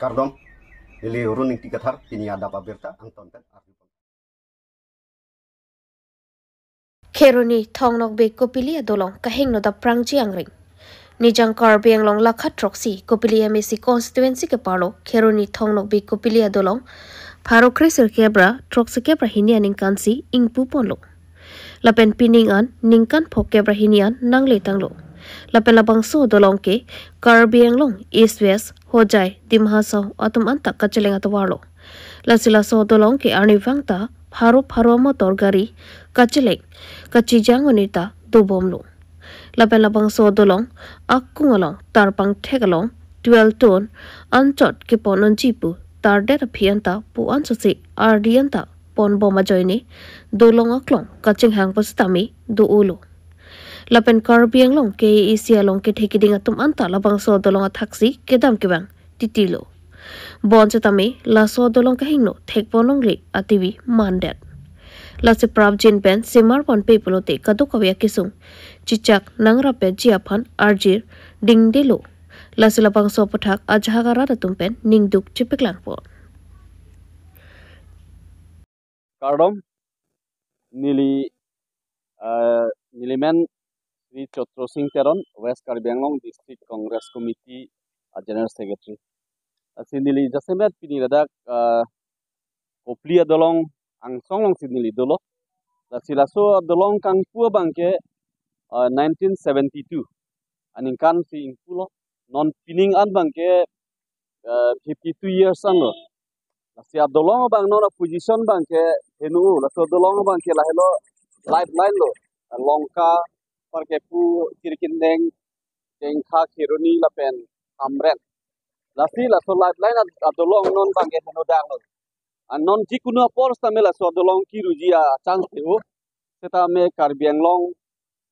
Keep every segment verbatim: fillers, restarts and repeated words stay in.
Kardom, neli Arun Ingti Kathar, pini adap abirta angton pen arju. Kheroni Thong Nokbe Kopili adolong kahingno dapprangji angring. Nijang Karbi Anglong lakha throksi Kopili M A C constituency keparlo Kheroni Thong Nokbe Kopili adolong pharo kre sirkep ra throksi kep ra hini aningkansi ingpu ponlo. Lapen pining an ningkan phokep ra hini an nangle tanglo. Lapen labangso adolong ke Karbi Anglong East West, Hojai, Dima Hasao atum anta kacheleng atovarlo. Lasi laso adolong ke arnivang ta pharo pharo motor gari kacheleng kachijang unita dobomlo. Lapen labangso adolong akung along tarpang thek along twelve ton anchot kepon unji pu tardet aphi anta pu ansose ardi anta ponbom ajoine dolong aklong kachinghang pusitame do-olo. Lapen Karbi Anglong K A A C along kethe kiding atum anta labangso adolong athaksi kedam kevang titilo. Bonsitame laso adolong kahingno thekpon longle ativi mandet. Lasi prapjin pen semar ponpe pulote kadokave akesung chichak nangrapetji aphan arjir dingdelo. Lasi labangso aputhak ajahak arat atum pen ningduk chepaklangpo. Kardom, neli, eh, neli men Sri Chotro Sing Teron, West Karbi Anglong District Congress Committee, ah, General Secretary. Lasi neli jasemet pini ladak, eh, Kopili adolong angsong alongsi neli dolo. Lasi laso adolong kangpu abangke, eh, nineteen seventy-two aningkansi ingpulo. Non pining an abangke, eh, fifty-two years anlo. Lasi adolong abang non aposition abangke heno, laso adolong abangke lahelo lifeline lo. Longka, Parkepu, Jirikindeng, Jengkha, Kheroni lapen Hamren. Lasi laso lifeline ad-, adolong non abangke heno danglo. An non jikunu apor sitame laso adolong kiruji achance ho. Setame Karbi Anglong,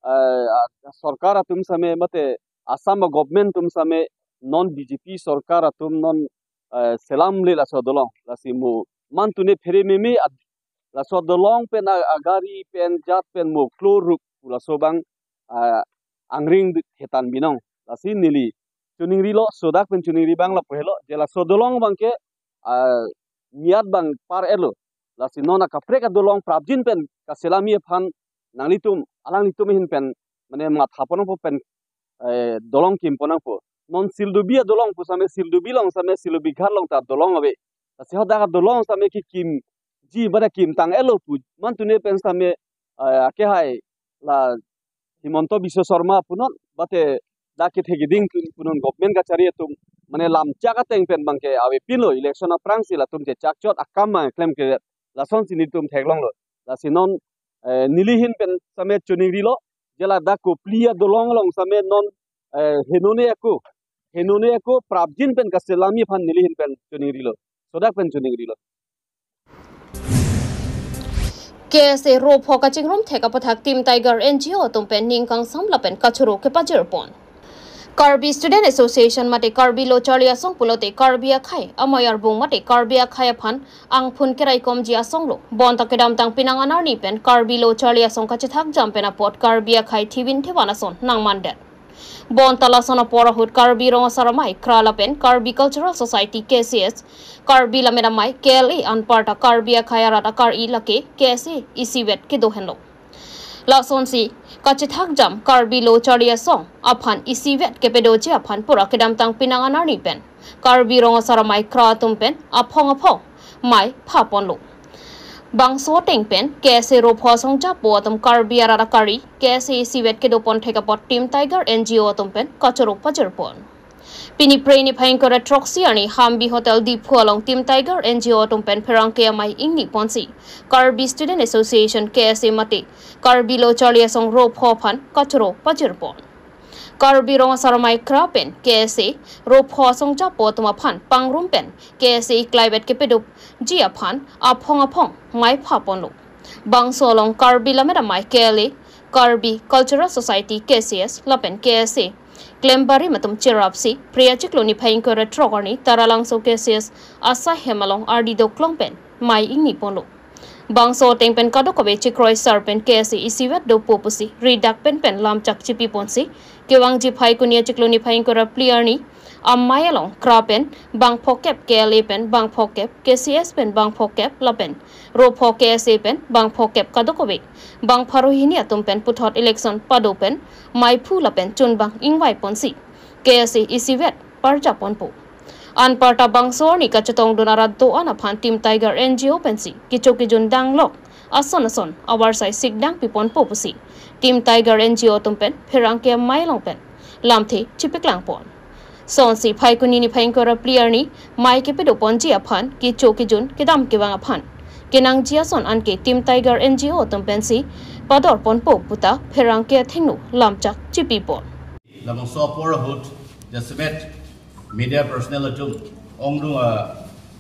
eh, a-, sorkar atum sitame mate Assam government atum sitame non B J P sorkar atum non, eh, selamle laso adolong. Lasi mo mantune phere meme ad-, laso adolong pen a-, agari pen jat pen mo kloruk pu laso abang, ah, angring hetan binong. Lasi neli choningrilo, sodak pen choningri abang lapu helo, je laso adolong abangke, ah, miat abang par-etlo. Lasi non akaprek adolong prapjin pen kaselami aphan nanglitum, alanglitum ahin pen, mane matha ponnangpo pen, eh, dolong kim ponnangpo. Non Sildubi adolong pu sitame, Sildubi along sitame, Sildubi Ghat along ta dolong ave. Lasi hadak adolong sitame kekimji, pada kimtang-etlo pu. Mantune pen sitame, eh, akehai la Himanta Biswa Sarma punon, bate dak kethe kiding punon government kachari atum, mane lamchak ateng pen abangke avepinlo, election aphrangsi latum chechakchot akam abang klemkle, lasonsi nelitum theklonglo. Lasi non, eh, neli ahin pen sitame choningrilo, je ladak Kopili adolong along sitame non, eh, henone ako, henone ako prapjin pen kaselami aphan neli ahin pen choningrilo. Sodak pen choningrilo. K S A ropho kachingrum thek aputhak Team Tiger N G O atum pen ning kangsam lapen kachoro kepajirpon. Karbi Student Association mate Karbi Lo Charli Asong pulote Karbi akhei amei arbung mate Karbi akhei aphan angphun keraikomji asong lo. Bonta kedamtang penang anarni pen Karbi Lo Charli Asong kachethak jam pen apot Karbi akhei thivin thevan ason nangmandet. Bonta lason apor ahut Karbi Rong Asar Amei KRA lapen Karbi Cultural Society K C S, Karbi Lammet Amei K L A anparta Karbi akhei arat akar-i lake K S A isivet kedo henlo. Lasonsi kachethak jam Karbi Lo Charli Asong aphan isivet kepedoji aphan pura kedamtang penang anarni pen Karbi Rong Asar Amei KRA atum pen aphong aphong mei phaponlo. Bangso ateng pen K S A ropho asong japo atum Karbi arat akar-i K S A isivet kedopon thek apot Team Tiger N G O atum pen kachoro pajirpon. Pini Phre niphai ingkoi ra throksi arni Hambi Hotel Diphu along Team Tiger N G O atum pen pherangke amei ingniponsi Karbi Student Association K S A mate Karbi Lo Charli Asong ropho aphan kachoro pajirpon. Karbi Rong Asar Amei KRA pen K S A ropho asong japo atum aphan pangrum pen K S A iklaivet kepedoji aphan aphong aphong mei phaponlo. Bangso along Karbi Lammet Amei K L A, Karbi Cultural Society K C S lapen K S A klembarim atum cherapsi Phre achiklo niphai ingkoi ra throk arni Taralangso K C S asai hem along ardi doklong pen mei ingniponlo. Bangso ateng pen kadokave chekroi sar pen K S A isivet dopo pusi ridak pen pen lamchak chipiponsi kevangji Phaikuni achiklo niphai ingkoi ra phli arni Amei along kra pen bang phokep, K L A pen bang phokep, K C S pen bang phokep lapen ro pho K S A pen bang phokep kadokave bang pharo hini atum pen puthot election pado pen maiphu lapen chunbang ingvai ponsi K S A isivet parja ponpo. Anparta bangso arni kachetongdun arat do-an aphan Team Tiger N G O pensi kecho kejun danglok ason ason avarsai sikdang piponpo pusi Team Tiger N G O atum pen pherangke amei along pen lamthe chipiklang pon. Sonsi Phaikuni niphai ingkoi ra phli arni mei kepedo ponji aphan kecho kejun kedam kevang aphan kenangji ason anke Team Tiger N G O atum pensi pador ponpo puta pherangke athengno lamchak chipi pon. Labangso apor ahut jasemet media personnel atum, ongdung a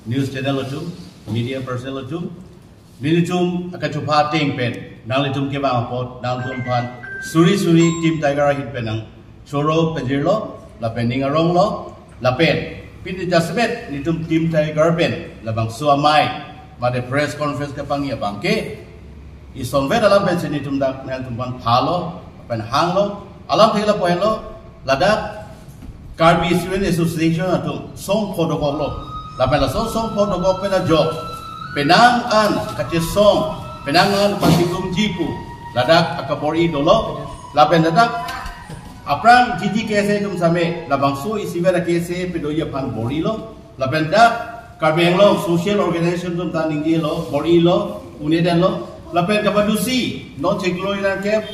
news channel atum, media personnel atum, nelitum akachupha ateng pen nanglitum kevang apot nangtum aphan suri suri Team Tiger ahin pen nangchoro pejirlo lapen ning aronglo lapen pini jasemet nelitum Team Tiger pen labangso amei mate press conference kepangji abangke isonvet alam pensi nelitum dak nangtum aphan phalo lapen hanglo, alamthe lapu henlo, ladak Karbi Student Association atum song pho dokoklo. Lapen laso song pho dokok pen ajok penang an kachesong, penang an pasikungji pu ladak akabor-i dolo. Lapen ladak aphrang G G K S A atum same labangso isivet a-K S A pedoji aphan bor-ilo. Lapen dak Karbi Anglong social organization atum ta ningjelo, bor-ilo, un-edetlo. Lapen kapadusi non chiklo nerkep,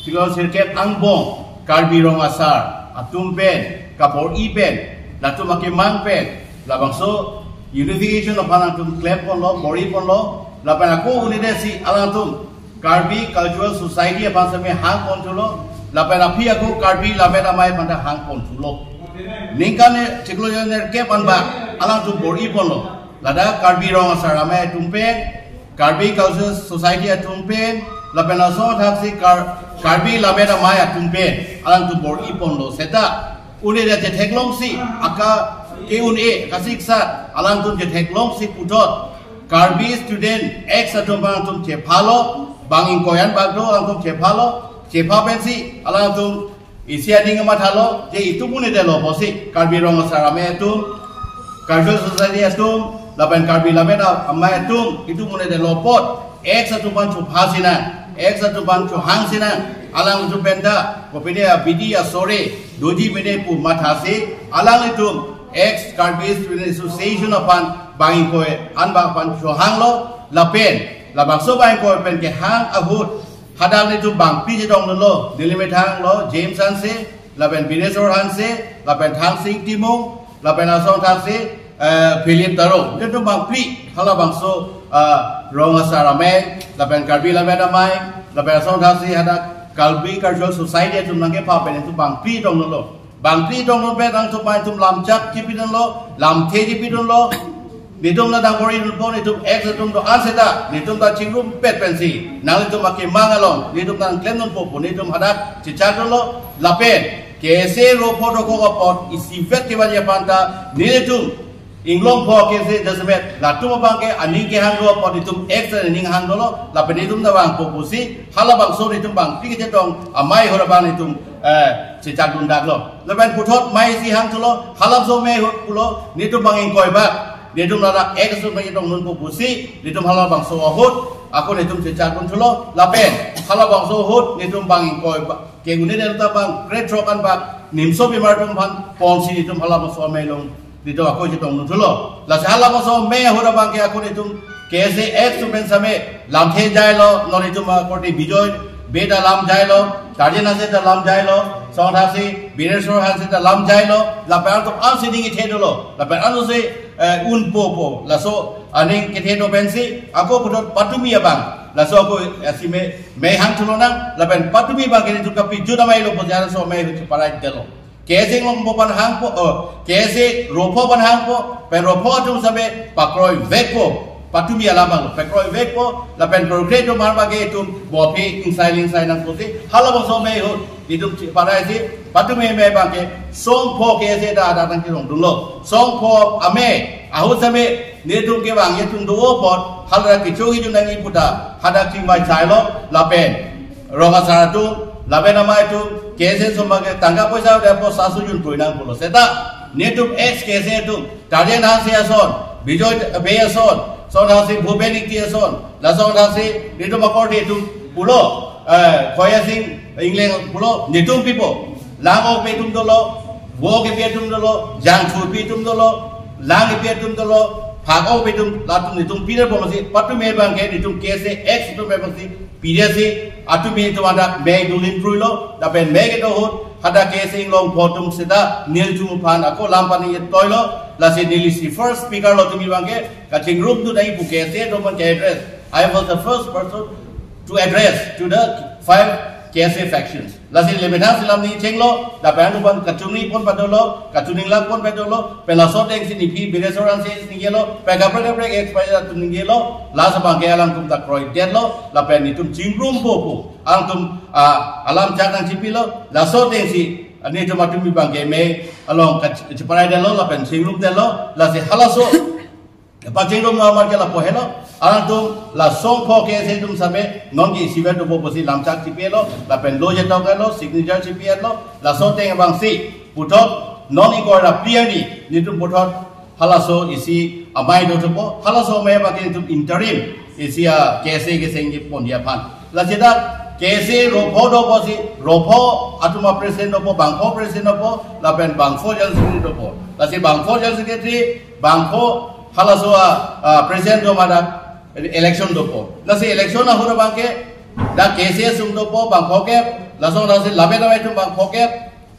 chiklo sirkep angbong Karbi Rong Asar atum pen kabor-i pen, latum akemang pen labangso unification aphan atum klem ponlo, bor-i ponlo. Lapen ako un-edetsi alangtum Karbi Cultural Society aphan same hang ponthulo, lapen aphi ako Karbi Lammet Amei aphan ta hang ponthulo. Ningkan ne chiklo nerkep anbak alangtum bor-i ponlo. Ladak Karbi Rong Asar Amei atum pen, Karbi Cultural Society atum pen, lapen laso thaksi Kar-, Karbi Lammet Amei atum pen alangtum bor-i ponlo seta un-edet chetheklongsi aka ke-un-e kasiksa alangtum chetheklongsi puthot Karbi Student X atum alangtum chephalo, bang ingkoi anbak do alangtum chephalo, chepha pensi alangtum isi aning mathalo je itum un-edetlo pusi, Karbi Rong Asar Amei atum, Cultural Society atum, lapen Karbi Lammet Amei atum itum un-edetlo apot X atum aphan chopha sinang, X atum aphan chohang sinang, alangtum pen ta kopine abidi asore doji mene pu mathasi alanglitum X Karbi Student Association aphan bang ingkoi anbak aphan chohanglo. Lapen labangso bang ingkoi pen kehang ahut hadak nelitum bangphli chetongdunlo, neli methang lo James Hanse, lapen Bireswar Hanse, lapen Thangsing Timung, lapen asong thaksi, eh, Philip Taro. Nelitum bangphli halabangso, eh, Rong Asar Amei, lapen Karbi Lammet Amei, lapen asong thaksi hadak Karbi Cultural Society atum nangkepha pen nelitum bangphli tongdunlo. Bangphli tongdun pen nangtum aphan itum lamchak chipidunlo, lamthe chipidunlo. Nelitum ta dang bor-idunpo, nelitum X atum do-an seta nelitum ta chingrumpet pensi nanglitum akemang along nelitum ta nangklemdunpo pu nelitum hadak chechakdunlo. Lapen K S A ro pho dokok apot isivet kevanji aphan ta nelitum inglong pho K S A jasemet latum abangke aning kehang do apot itum X aning hang dolo, lapen itum ta vangpo pusi halabangso nelitum bangphli kechetong amei ahut abang nelitum, eh, chechakdun daklo. Lapen puthot mei isi hangthulo, halabangso mei ahut pulo, nelitum bang ingkoi bak nelitum ladak X atum nangchetongdunpo pusi nelitum halabangso ahut ako nelitum chechakdunthulo. Lapen halabangso ahut nelitum bang ingkoi bak, ke-un-edet ta bang krethrok anbak nimso bimar atum aphan ponsi nelitum halabangso amei along nelitum ako chetongdunthulo. Lasi halabangso amei ahut abangke ako nelitum K S A X atum pen same lamthe jailo, non nelitum akorte Bijoy Bey ta lam jailo, Tarjen Hanse ta lam jailo, asong thaksi Bireswar Hanse ta lam jailo, lapen atum ansi ning kethe dolo, lapen ansi, eh, unpo pu, laso aning kethe do pensi ako puthot patumi abang, laso ako, eh, si mei, mei hangthu lonang, lapen patumi abangke nelitum kapijut amei lo pu jara so mei huchi parai delo. K S A inglong pho aphan hangpo, oh, K S A ro pho aphan hangpo, pen ro pho atum same pakroivekpo, patumi alam abang pakroivekpo, lapen krokre atum aphan bage itum bophi ingsai lingsai nangpo pusi halabangso amei ahut nelitum chi-, padaisi patumi amei abangke song pho K S A ta adak nangchetongdunlo. Song pho amei ahut same nelitum kevang itum do apot hala kecho kejun nangji pu ta hadak chingvai chailo, lapen Rong Asar atum, lapen amei atum, K S A atum abangke tangka poisa de apot sasu junpui nangpulo seta Netum ex K S A atum, Tarjan Hanse ason, Bijoy Bey ason, son hansi Bhupen Engti ason, lason hansi netum akorte atum pulo, eh, Khoya Sing Engleng pulo, netum pipo, lang-ok pi atum dolo, vo kepi atum dolo, jangthu pi atum dolo, lang kepi atum dolo, phak-ok pi atum, latum netum pidetpo masi, patumi abangke netum K S A ex atum abangsi, pidetsi, atumi atum hadak mei dulin pruilo, lapen mei kedo ahut, hadak K S A Inglongpho atum seta, nirjum aphan, ako lam pani toilo, lasi neli si first speaker lo tumi abangke, kachingrumdun nangji pu K S A atum aphan ke-address. I was the first person to address to the five K S A factions. Lasi lemethang si lam ningchenglo, lapen anuphan kachuningpon padolo, kachininglang pon padolo, pen laso atengsi nephi Bireswar Hanse si ningjelo, pen kaprek kaprek ex K S A atum ningjelo, lasi abangke alangtum ta kroidetlo, lapen netum chingrumpo pu, alangtum, ah, alam chak nangchipilo, laso atengsi, ah, netum atumi abangke mei along kach-, cheparaidetlo, lapen chingrumdetlo, lasi halaso pachingrum normal ke lapu helo. Alangtum la songpho K S A atum same non ke isivet dopo pusi lam chak chipilo, lapen lo jetok lo, signature chipilo, laso ateng abangsi puthot non ingkoi ra phli arni netum puthot halaso isi amei dopo, halaso amei abangke netum interim isi a K S A kesengji ponji aphan. Lasi dak K S A ropho dopo si, ropho atum a president dopo, bangpho president dopo, lapen bangpho general secretary dopo. Lasi bangpho general secretary, bangpho halaso a, ah, president do madak election dopo. Lasi election ahut abangke, dak K S A asung dopo, bangpho kep, lason lasi labet amei atum bangpho kep,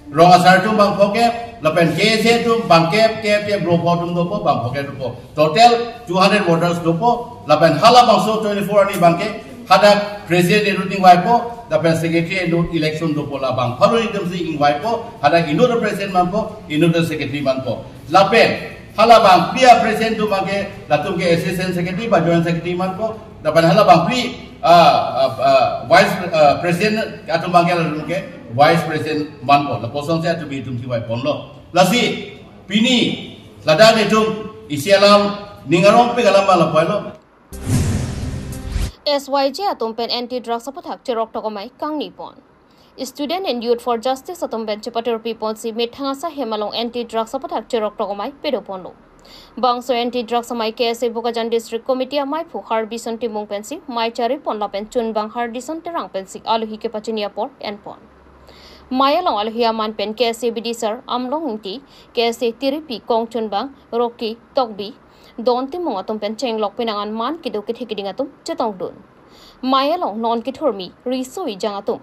rong asar atum bangpho kep, lapen K S A atum bangkep, kep, kep, ropho atum dopo, bangpho kep dopo. Total two hundred voters dopo, lapen halabangso twenty-four arni abangke, hadak president inut ingvaipo, lapen secretary inut election dopo, labang pharo atumsi ingvaipo, hadak inut president manpo, inut secretary manpo. Lapen, halabang phli a president atum abangke, latum ke assistant secretary ba joint secretary manpo, lapen halabang phli, ah, ah, ah, vice, ah, president atum abangke latum ke vice president manpo, lapuson si atumi atum si vaiponlo. Lasi, pini, ladak netum, isi alam, ning arongpik alam ma lapu helo. S Y J atum pen anti drugs aputhak cheroktok amei kangnipon. Student and Youth for Justice atum pen chepatirpiponsi methang asai hem along anti drugs aputhak cheroktok amei padoponlo. Bangso anti drugs amei K S A Bokajan District Committee ameiphu Harbison Timung pensi mei charipon lapen chunbang Hardison Terang pensi alohi kepachini apor enpon. Mei along alohi aman pen K S A bidi sir Amlong Ingti, K S A tiripi kongchunbang Rocky Tokbi, Don Timung atum pen chenglok pinang an man kedo kethe keding atum chetongdun. Mei along non kethurmi riso ejang atum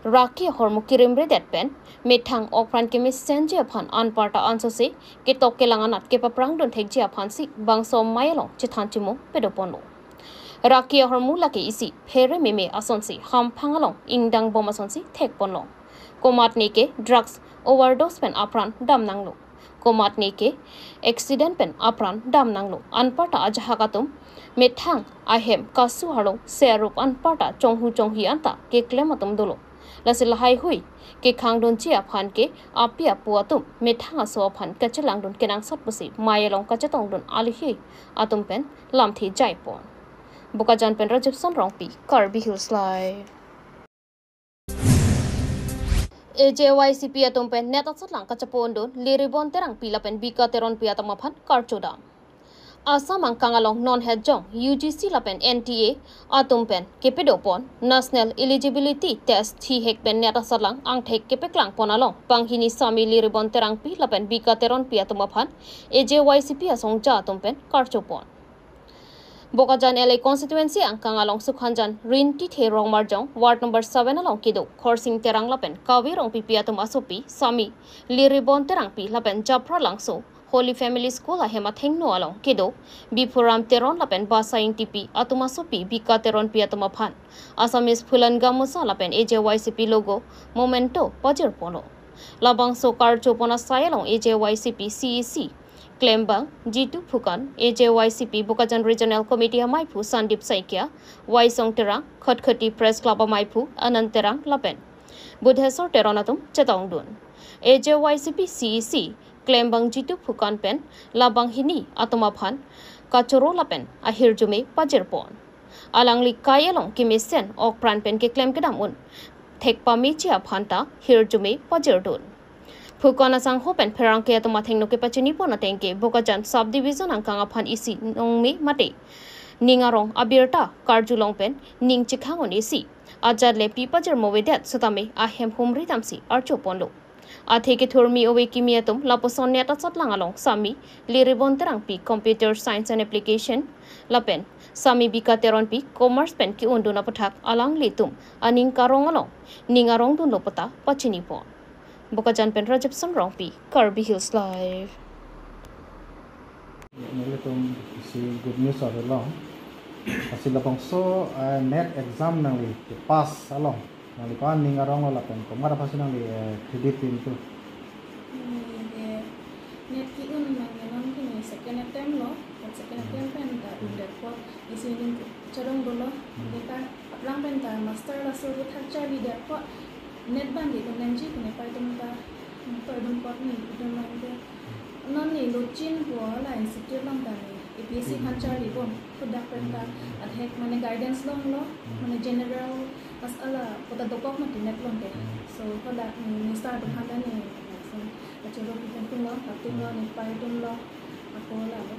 raki ahormu kirimredet pen methang okpran kemesenji aphan anparta ansose ketok kelang anat kepaprangdun thekji aphansi bangso mei along chethan chimung padoponlo. Raki ahormu lake isi phere meme asonsi hamphang along ingdang bom asonsi thekponlo. Komatne ke drugs overdose pen apran damnanglo. Komatne ke accident pen apran damnanglo. Anparta ajahak atum methang ahem kasu arlo serup anparta chonghu chonghi anta keklem atum dolo. Lasi lahaihui kekhangdunji aphan ke api apo atum methang aso aphan kachelangdun kenangsot pusi mei along kachetongdun alohi atum pen lamthe jaipon. Bokajan pen Rajibson Rongpi, Karbi Hills Live. A J Y C P atum pen net asatlang kachepondun Liribon Terangpi lapen Bika Teronpi atum aphan karcho dam. Assam angkang along non hejong U G C lapen N T A atum pen kepadopon National Eligibility Test thihek pen net asatlang angthek kepaklangpon along banghini sami Liribon Terangpi lapen Bika Teronpi atum aphan A J Y C P asongja atum pen karchopon. Bokajan L A constituency angkang along Sukhanjan Rinti The Rongmarjong, ward number seven along kedo Khorsing Terang lapen Kavi Rongpipi atum asopi sami Liribon Terangpi lapen Japra Langso Holy Family School ahem athengno along kedo Biphuram Teron lapen Basa Ingtipi atum asopi Bika Teronpi atum aphan Assamese Phulan Gamosa lapen A J Y C P logo memento pajirponlo. Labangso karchopon asai along A J Y C P C E C Klembang Jitu Phukan, A J Y C P Bokajan Regional Committee ameiphu Sandip Saikia, Waisong Terang, Khatkhati Press Club ameiphu Anand Terang lapen Budhesor Teron atum chetongdun. A J Y C P C E C Klembang Jitu Phukan pen labanghini atum aphan kachoro lapen ahirjume pajirpon. Alangli kai along kemesen okpran pen keklem kedam un thekpameji aphan ta hirjume pajirdun. Phukan asangho pen pherangke atum athengno kepachini pon ateng ke Bokajan Sub Division angkang aphan isi nongme mate ning arong abirta karjulong pen ning chekhangun isi ajat le pi pajirmo avedet setame ahem humri damsi archo ponlo. Athe kethurmi ove kimi atum lapuson net achotlang along Sami Liribon Terangpi Computer Science and Application lapen Sami Bika Teronpi Commerce pen ke-undun aphuthak alanglitum aning karong along ning arong dunlo puta pachini pon. Bokajan pen Rajepson Rongpi, Karbi Hills Live. Nelitum isi good news arlo. Lasi labangso, eh, net exam nangli pass along nangli ko-an ning arong lo lapen komat aphansi nangli, eh, credit pintu? Hmm, ke net ke-un nangli non ke ne second attempt lo, kan second attempt pen ta un det apot isi ning chorong dolo. Hmm. Kita aplang pen ta master laso aphuthak charli det apot net abang ke un nangji pine pai atum ta, hmm, toidun apot ne itum abang ke non ne lochin pu la institute along ta ne A P S C aphan charli bom, hadak pen ta adhek mane guidance longlo, mane general masala puta dokok mati net along ke. So hadak ne minister atum aphan ta ne, so, achoro pi pen atum lo, atum lo, ne pai atum lo, ako la lo.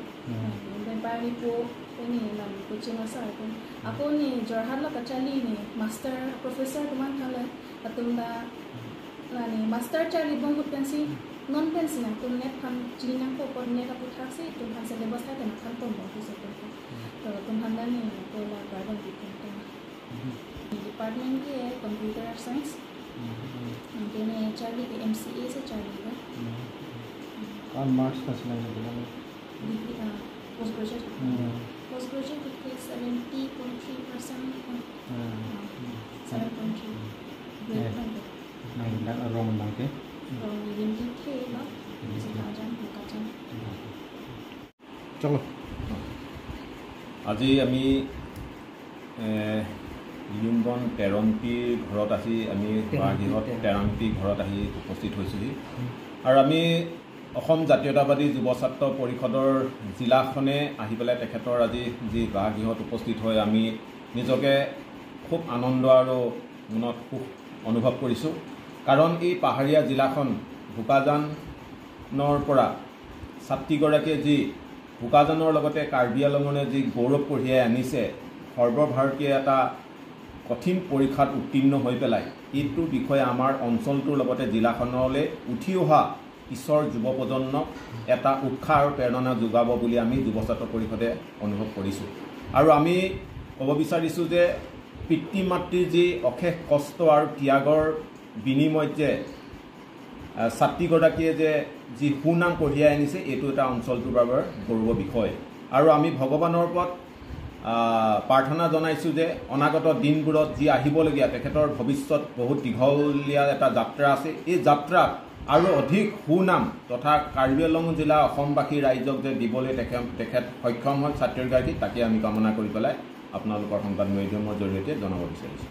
Ne pai ne po, ne lam coaching asar atum. Ako ne Jorhat lo kacharli ne master, professor atum aphan ta le, atum ta la ne master charli bom ahut pensi, non pensi nangtum net aphan chini nangpo apot net aphuthak si itum aphan syllabus ta tena aphan tom bom pusi atum aphan. To atum aphan ta ne ako la garden di atum aphan. Department ke computer science. Anke ne charli ke M C A si charli ke. Ko-an marks pensi nangli bilang? Degree, ah, post graduate. Hmm. Post graduate ke seventy point three percent. Hmm. Ah, seven point three. Grade Eh. Point. Nang bilang rong abang ke? Rong Limding the lo. Limding the. Bokajan, Bokajan. Chalo. আজি আমি, এ, লিয়ুংবন তেৰংপিৰ ঘৰত আহি আমি তেৰাংপি, বাসগৃহত তেৰাংপি। তেৰাংপি ঘৰত আহি উপস্থিত হৈছোহি। আৰু আমি অসম জাতীয়তাবাদী যুৱ ছাত্ৰ পৰিষদৰ জিলাখনে আহি পেলাই তেখেতৰ আজি যি বাসগৃহত উপস্থিত হৈ আমি নিজকে খুব আনন্দ আৰু মনত সুখ অনুভৱ কৰিছোঁ। কাৰণ এই পাহাৰীয়া জিলাখন বোকাজানৰ পৰা ছাত্ৰীগৰাকীয়ে যি বোকাজানৰ লগতে কাৰ্বি আংলঙলৈ যি গৌৰৱ কঢ়িয়াই আনিছে, সৰ্বভাৰতীয় এটা কঠিন পৰীক্ষাত উত্তীৰ্ণ হৈ পেলাই এইটো বিষয়ে আমাৰ অঞ্চলটোৰ লগতে জিলাখনলৈ উঠি অহা পিছৰ যুৱ প্ৰজন্মক এটা উৎসাহ আৰু প্ৰেৰণা যোগাব বুলি আমি যুৱ ছাত্ৰ পৰিষদে অনুভৱ কৰিছোঁ। আৰু আমি ক'ব বিচাৰিছোঁ যে পিতৃ মাতৃৰ যি অশেষ কষ্ট আৰু ত্যাগৰ বিনিময়ত যে, আহ, ছাত্ৰীগৰাকীয়ে যে যি সুনাম কঢ়িয়াই আনিছে, এইটো এটা অঞ্চলটোৰ বাবে গৌৰৱৰ বিষয়। আৰু আমি ভগৱানৰ ওপৰত, আহ, প্ৰাৰ্থনা জনাইছোঁ যে অনাগত দিনবোৰত যি আহিবলগীয়া তেখেতৰ ভৱিষ্যত বহুত দীঘলীয়া এটা যাত্ৰা আছে। এই যাত্ৰাত আৰু অধিক সুনাম তথা কাৰ্বি আংলং জিলা অসমবাসী ৰাইজক যে দিবলৈ তেখেত, তেখেত সক্ষম হয় ছাত্ৰীগৰাকী, তাকে আমি কামনা কৰি পেলাই আপোনালোকৰ সংবাদ মাধ্যমৰ জৰিয়তে জনাব বিচাৰিছোঁ।